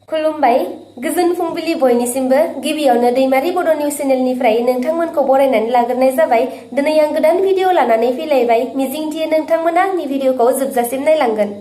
खुलुमबाय गोजोन फुंबिलि बयनिसिमबो गिबियावनो दैमारि बड' निउस चेनेलनिफ्राय नोंथांमोनखौ बरायनानै लाग्रोनाय जाबाय। दिनै आं गोदान भिडिअ लानानै फैलायबाय। मिजिंथियो नोंथांमोना आंनि भिडिअखौ जोबजासिम नायलांगोन।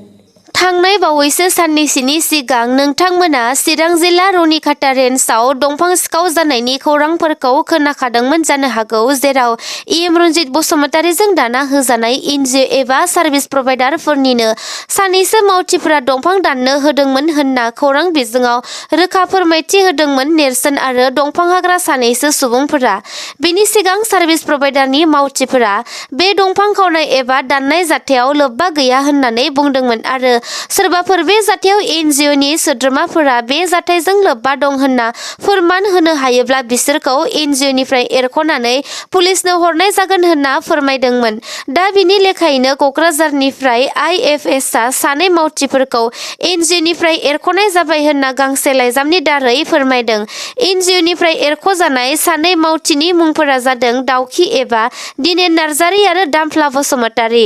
थांनाय बावैसो साननैसोनि सिगां नोंथांमोना चिरां जिल्ला रुनिखाता रेन्जआव दंफां सिखाव जानायनि खौरांफोरखौ खोनाखादोंमोन जानो हागौ, जेराव इएम रनजित बसुमतारीजों दाना होजानाय एनजिअ एबा सार्भिस प्रभाइडारफोरनिनो सानैसो मावथिफोरा दंफां दाननो होदोंमोन होनना खौरां बिजोङाव रोखा फोरमायथि होदोंमोन नेरसोन आरो दंफां हाग्रा सानैसो सुबुंफोरा। बेनि सिगां सार्भिस प्रभाइडारनि मावथिफोरा बे दंफां खावनाय एबा दाननाय जाथायाव लोब्बा गैया होननानै बुंदोंमोन आरो सोरबाफोर बे जाथायाव एनजिअनि सोद्रोमाफोरा बे जाथायजों लोब्बा दं होनना फोरमान होनो हायोब्ला बिसोरखौ एनजिअनिफ्राय एरख'नानै पुलिसनो हरनाय जागोन होनना फोरमायदोंमोन। दा बिनि लेखायैनो क'क्राझारनिफ्राय आइएफएसआ सानै मावथिफोरखौ एनजिअनिफ्राय एरख'नाय जाबाय होनना गांसे लाइजामनि दारै फोरमायदों। एनजिअनिफ्राय एरख'जानाय सानै मावथिनि मुंफोरा जादों दाउखि एबा दिनेन नार्जारि आरो दामफ्ला बसुमतारी।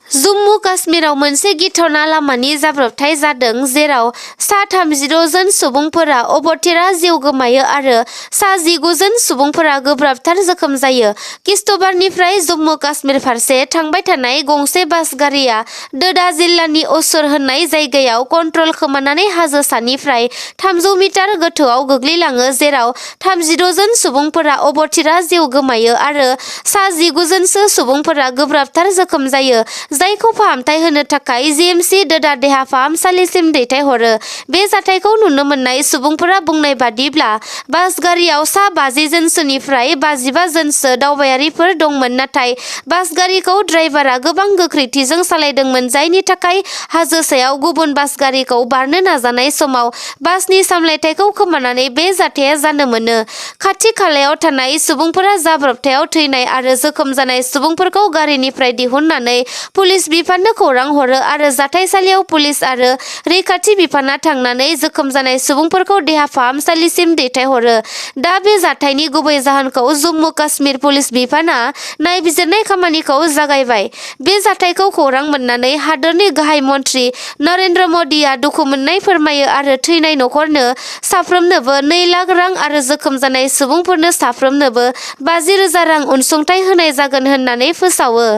जम्मु काश्मीराव मोनसे गिथावना लामानि जाब्रबथाय जादों, जेराव सा 36 जन सुबुंफोरा अबथिरा जिउ गोमायो आरो सा 19 जन सुबुंफोरा गोब्राबथार जोखोम जायो। किश्तवाड़निफ्राय जम्मु काश्मीर फारसे थांबाय थानाय गंसे बास गारिया दोडा जिल्लानि असुर होननाय जायगायाव कन्ट्रल खोमानानै हाजो सानिफ्राय 300 मिटार गोथौआव गोग्लैलाङो, जेराव 36 जन सुबुंफोरा अबथिरा जिउ गोमायो आरो सा 19 जनसो सुबुंफोरा गोब्राबथार जोखोम जायो, जायखौ फाहामथाय होनो थाखाय जिएमसि दोडा देहा फाहामसालिसिम दैथायहरो। बे जाथायखौ नुनो मोननाय सुबुंफोरा बुंनाय बादिब्ला बास गारियाव सा 50 जनसोनिफ्राय 55 जनसो दावबायारिफोर दंमोन, नाथाय बास गारिखौ ड्राइभारा गोबां गोख्रैथिजों सालायदोंमोन, जायनि थाखाय हाजो सायाव गुबुन बास गारिखौ बारनो नाजानाय समाव बासनि सामलायथायखौ खोमानानै बे जाथाया जानो मोनो। खाथि खालायाव थानाय सुबुंफोरा जाब्रबथायाव थैनाय आरो जोखोम जानाय सुबुंफोरखौ गारिनिफ्राय दिहुननानै पुलिस बिफाननो खौरां हरो आरो जाथायसालियाव पुलिस आरो रैखाथि बिफाना थांनानै जोखोम जानाय सुबुंफोरखौ देहा फाहामसालिसिम दैथायहरो। दा बे जाथायनि गुबै जाहोनखौ जम्मु काश्मीर पुलिस बिफाना नायबिजिरनाय खामानिखौ जागायबाय। बे जाथायखौ खौरां मोननानै हादोरनि गाहाय मन्त्रि नरेन्द्र मदिआ दुखु मोननाय फोरमायो आरो थैनाय नखरनो साफ्रोमनोबो 2 लाख रां आरो जोखोम जानाय सुबुंफोरनो साफ्रोमनोबो 50,000 रां अनसुंथाइ होनाय जागोन होननानै फोसावो।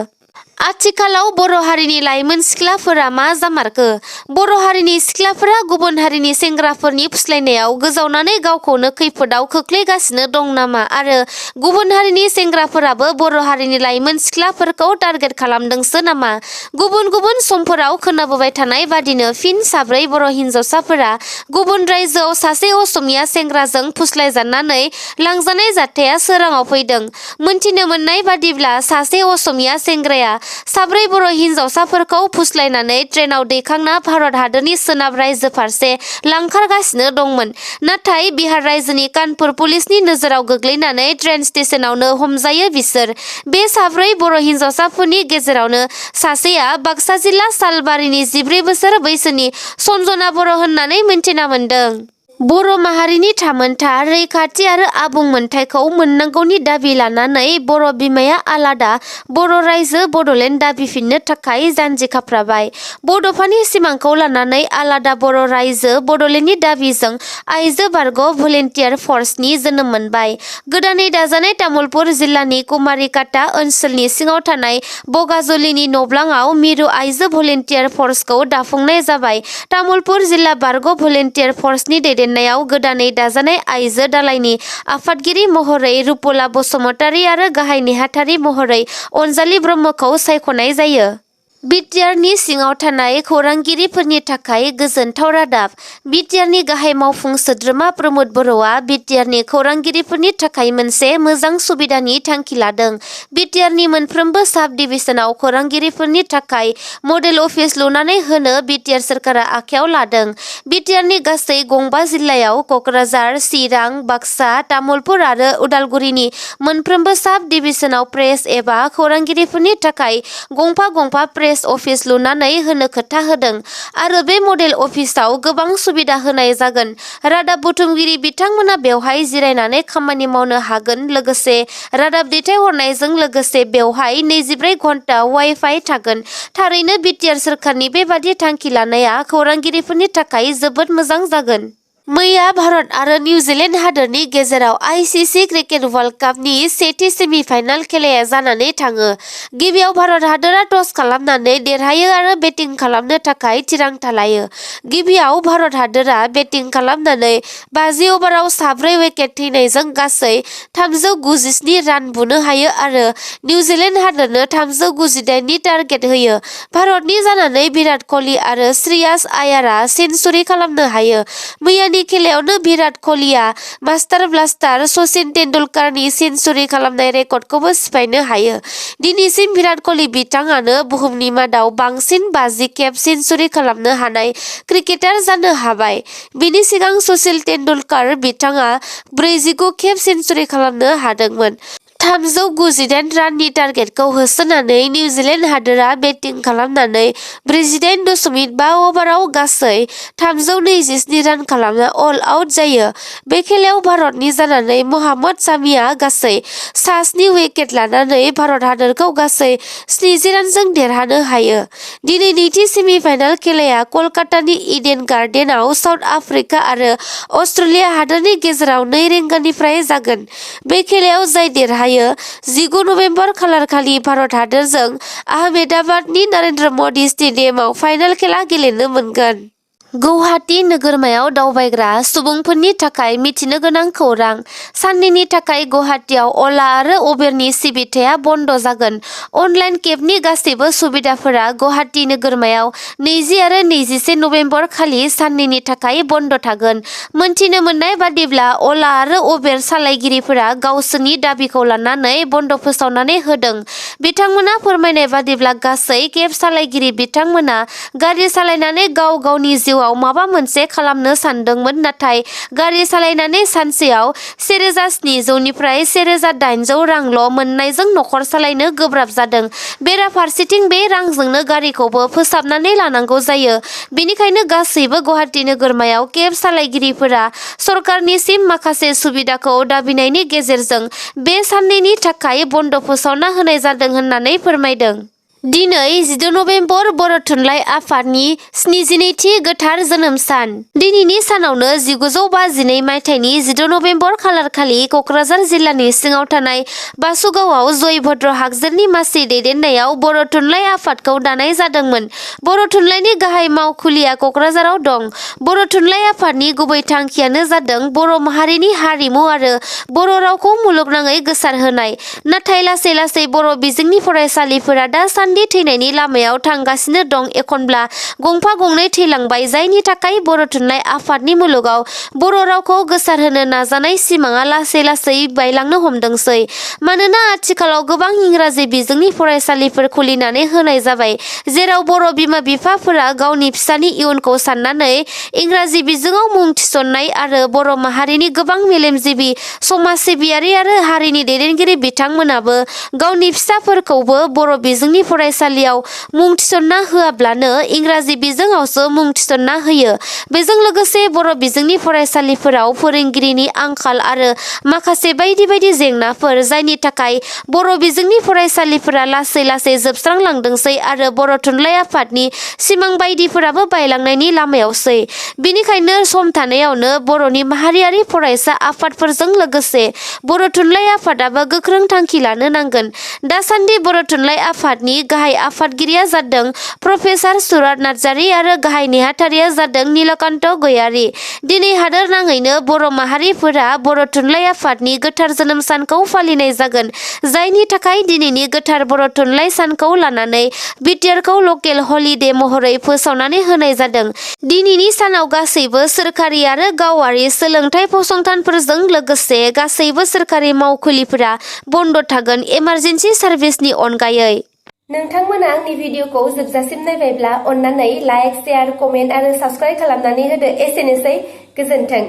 आथिखालाव बर' हारिनि लाइमोन सिख्लाफोरा मा जामारखो? बर' हारिनि सिख्लाफोरा गुबुन हारिनि सेंग्राफोरनि फुस्लायनायाव गोजावनानै गावखौनो खैफोदाव खोख्लैगासिनो दं नामा आरो गुबुन हारिनि सेंग्राफोराबो बर' हारिनि लाइमोन सिख्लाफोरखौ टारगेट खालामदोंसो नामा? गुबुन गुबुन समफोराव खोनाबोबाय थानाय बादिनो फिन 4 बर' हिन्जावसाफोरा गुबुन रायजोआव सासे असमिया सेंग्राजों फुस्लायजानानै लांजानाय जाथाया सोराङाव फैदों। मोनथिनो मोननाय बादिब्ला सासे असमिया सेंग्राया 4 बर' हिन्जावसाफोरखौ फुस्लायनानै ट्रेनाव दैखांना भारत हादरनि सोनाब रायजो फारसे लांखारगासिनो दंमोन, नाथाय बिहार रायजोनि कानपुर पुलिसनि नोजोराव गोग्लैनानै ट्रेन स्टेशनावनो हमजायो बिसोर। बे 4 बर' हिन्जावसाफोरनि गेजेरावनो सासेया बाक्सा जिल्ला सालबारिनि 14 बोसोर बैसोनि सन्जना बर' होननानै मिन्थिना मोन्दों। बर' माहारिनि थामोनथा, रैखाथि आरो आबुं मोनथायखौ मोननांगौनि दाबि लानानै बर' बिमाया आलादा बर' रायजो बड'लेण्ड दाबिफिननो थाखाय जानजि खाफ्राबाय। बड'फानि सिमांखौ लानानै आलादा बर' रायजो बड'लेण्डनि दाबिजों आइजो बारग' भलेन्टियार फर्सनि जोनोम मोनबाय। गोदानै दाजानाय तामुलपुर जिल्लानि कुमारिकाटा ओनसोलनि सिङाव थानाय बगाजुलिनि नब्लाङाव मिरु आइजो भलेन्टियार फर्सखौ दाफुंनाय जाबाय। तामुलपुर जिल्ला बारग' भलेन्टियार फर्सनि दैदेननायाव गोदानै दाजानाय आइजो दालायनि आफादगिरि महरै रुपला बसुमतारी आरो गाहाय नेहाथारि महरै अनजालि ब्रह्मखौ सायख'नाय जायो। बिटिआरनि सिङाव थानाय खौरांगिरिफोरनि थाखाय गोजोनथाव रादाब। बिटिआरनि गाहाय मावफुं सोद्रोमा प्रमद बर'आ बिटिआरनि खौरांगिरिफोरनि थाखाय मोनसे मोजां सुबिदानि थांखि लादों। बिटिआरनि मोनफ्रोमबो साब डिभिजनाव खौरांगिरिफोरनि थाखाय मडेल अफिस लुनानै होनो बिटिआर सोरखारा आखायाव लादों। बिटिआरनि गासै 5 जिल्लायाव क'क्राझार, चिरां, बाक्सा, तामुलपुर आरो उदालगुरिनि मोनफ्रोमबो साब डिभिजनाव प्रेस एबा खौरांगिरिफोरनि थाखाय गंफा प्रेस अफिस लुनानै होनो खोथा होदों आरो बे मडेल अफिसाव गोबां सुबिदा होनाय जागोन। रादाब बुथुमगिरि बिथांमोना बेवहाय जिरायनानै खामानि मावनो हागोन, लोगोसे रादाब दैथायहरनायजों लोगोसे बेवहाय 24 घन्टा वाइफाइ थागोन। थारैनो बिटिआर सोरखारनि बेबादि थांखि लानाया खौरांगिरिफोरनि थाखाय जोबोद मोजां जागोन। मैया भारत आरो निउजिलेन्ड हादोरनि गेजेराव ICC क्रिकेट वर्ल्ड कापनि सेथि सेमिफाइनाल खेलाया जानानै थाङो। गिबियाव भारत हादोरा टस खालामनानै देरहायो आरो बेटिं खालामनो थाखाय थिरांथा लायो। गिबियाव भारत हादोरा बेटिं खालामनानै 50 अभाराव 4 विकेट थैनायजों गासै 397 रान बुनो हायो आरो निउजिलेन्ड हादोरनो 398 नि टारगेट होयो। भारतनि जानानै बिराट क'हली आरो श्रेयास आयारआ सेन्चुरि खालामनो हायो। मैयानि खेलायावनो बिराट क'हलीआ मास्टार ब्लास्टार सचिन तेन्दुलकारनि सेन्चुरि खालामनाय रेकर्डखौबो सिफायनो हायो। दिनैसिम बिराट क'हली बिथाङानो बुहुमनि मादाव बांसिन 50 खेब सेन्चुरि खालामनो हानाय क्रिकेटार जानो हाबाय। बिनि सिगां सचिन तेन्दुलकार बिथाङा 49 खेब सेन्चुरि खालामनो हादोंमोन। 398 राननि टारगेटखौ होसोनानै निउजिलेन्ड हादोरा बेटिं खालामनानै 48.5 अभाराव गासै 327 रान खालामना अल आउट जायो। बे खेलायाव भारतनि जानानै मोहम्मद शामिआ गासै 7 विकेट लानानै भारत हादोरखौ गासै 70 रानजों देरहानो हायो। दिनै नैथि सेमिफाइनाल खेलाया कलकातानि इडेन गार्डेनआव साउथ आफ्रिका आरो अस्ट्रेलिया हादोरनि गेजेराव 2 रिंगानिफ्राय जागोन। बे खेलायाव जाय देरहायो 19 नबेम्बर खालारखालि भारत हादोरजों आहमेदाबादनि नरेन्द्र मदि स्टेडियामाव फाइनाल खेला गेलेनो मोनगोन। गुवाहाटी नोगोरमायाव दावबायग्रा सुबुंफोरनि थाखाय मिथिनो गोनां खौरां। साननैनि थाखाय गुवाहाटीआव अला आरो उबेरनि सिबिथाया बन्द जागोन। अनलाइन केबनि गासैबो सुबिदाफोरा गुवाहाटी नोगोरमायाव 20 आरो 21 नबेम्बर खालि साननैनि थाखाय बन्द थागोन। मोनथिनो मोननाय बादिब्ला अला आरो उबेर सालायगिरिफोरा गावसोरनि दाबिखौ लानानै बन्द फोसावनानै होदों। बिथांमोना फोरमायनाय बादिब्ला गासै केब सालायगिरि बिथांमोना गारि सालायनानै गाव गावनि जिउआव माबा मोनसे खालामनो सानदोंमोन, नाथाय गारि सालायनानै सानसेयाव 1700 निफ्राय 1800 रांल' मोननायजों नखर सालायनो गोब्राब जादों। बेराफारसेथिं बे रांजोंनो गारिखौबो फोसाबनानै लानांगौ जायो। बेनिखायनो गासैबो गुवाहाटी नोगोरमायाव केब सालायगिरिफोरा सरकारनिसिम माखासे सुबिदाखौ दाबिनायनि गेजेरजों बे साननैनि थाखाय बन्द फोसावना होनाय जादों होननानै फोरमायदों। दिनै 14 नबेम्बर बर' थुनलाइ आफादनि 72थि गोथार जोनोम सान। दिनैनि सानावनो 1952 मायथाइनि 14 नबेम्बर खालारखालि क'क्राझार जिल्लानि सिङाव थानाय बासुगावआव जयभद्र हागजेरनि मासि दैदेननायाव बर' थुनलाइ आफादखौ दानाय जादोंमोन। बर' थुनलाइनि गाहाय मावखुलिया क'क्राझाराव दं। बर' थुनलाइ आफादनि गुबै थांखियानो जादों बर' माहारिनि हारिमु आरो बर' रावखौ मुलुगनाङै गोसारहोनाय। नाथाय लासै लासै बर' बिजोंनि फरायसालिफोरा दासान्दि थैनायनि लामायाव थांगासिनो दं। एखनब्ला गंफा गंनै थैलांबाय, जायनि थाखाय बर' थुनलाइ आफादनि मुलुगाव बर' रावखौ गोसारहोनो नाजानाय सिमाङा लासै लासै बायलांनो हमदोंसै। मानोना आथिखालाव गोबां इंराजि बिजोंनि फरायसालिफोर खुलिनानै होनाय जाबाय, जेराव बर' बिमा बिफाफोरा गावनि फिसानि इयुनखौ साननानै इंराजि बिजोङाव मुं थिसननाय आरो बर' माहारिनि गोबां मेलेमजिबि, समाज सिबियारि आरो हारिनि दैदेनगिरि बिथांमोनाबो गावनि फिसाफोरखौबो बर' बिजोंनि फरायसालियाव मुं थिसनना होआब्लानो इंराजि बिजोङावसो मुं थिसनना होयो। बेजों लोगोसे बर' बिजोंनि फरायसालिफोराव फोरोंगिरिनि आंखाल आरो माखासे बायदि बायदि जेंनाफोर, जायनि थाखाय बर' बिजोंनि फरायसालिफोरा लासै लासै जोबस्रांलांदोंसै आरो बर' थुनलाइ आफादनि सिमां बायदिफोराबो बायलांनायनि लामायावसै। बेनिखायनो सम थानायावनो बर'नि माहारियारि फरायसा आफादफोरजों लोगोसे बर' थुनलाइ आफादाबो गोख्रों थांखि लानो नांगोन। दासान्दि बर' थुनलाइ आफादनि गाहाय आफादगिरिया जादों प्रफेसार सुरत नार्जारि आरो गाहाय नेहाथारिया जादों नीलकान्त गयारी। दिनै हादोर नाङैनो बर' माहारिफोरा बर' थुनलाइ आफादनि गोथार जोनोम सानखौ फालिनाय जागोन, जायनि थाखाय दिनैनि गोथार बर' थुनलाइ सानखौ लानानै BTR खौ लकेल हलिडे महरै फोसावनानै होनाय जादों। दिनैनि सानाव गासैबो सोरखारि आरो गावारि सोलोंथाइ फसंथानफोरजों लोगोसे गासैबो सोरखारि मावखुलिफोरा बन्द थागोन, इमारजेन्सि सार्भिसनि अनगायै। नोंथांमोना आंनि भिडिअखौ जोबजासिम नायबायब्ला अन्नानै लाइक, शेयार, कमेन्ट आरो साबस्क्राइब खालामनानै होदो। एसेनोसै, गोजोन्थों।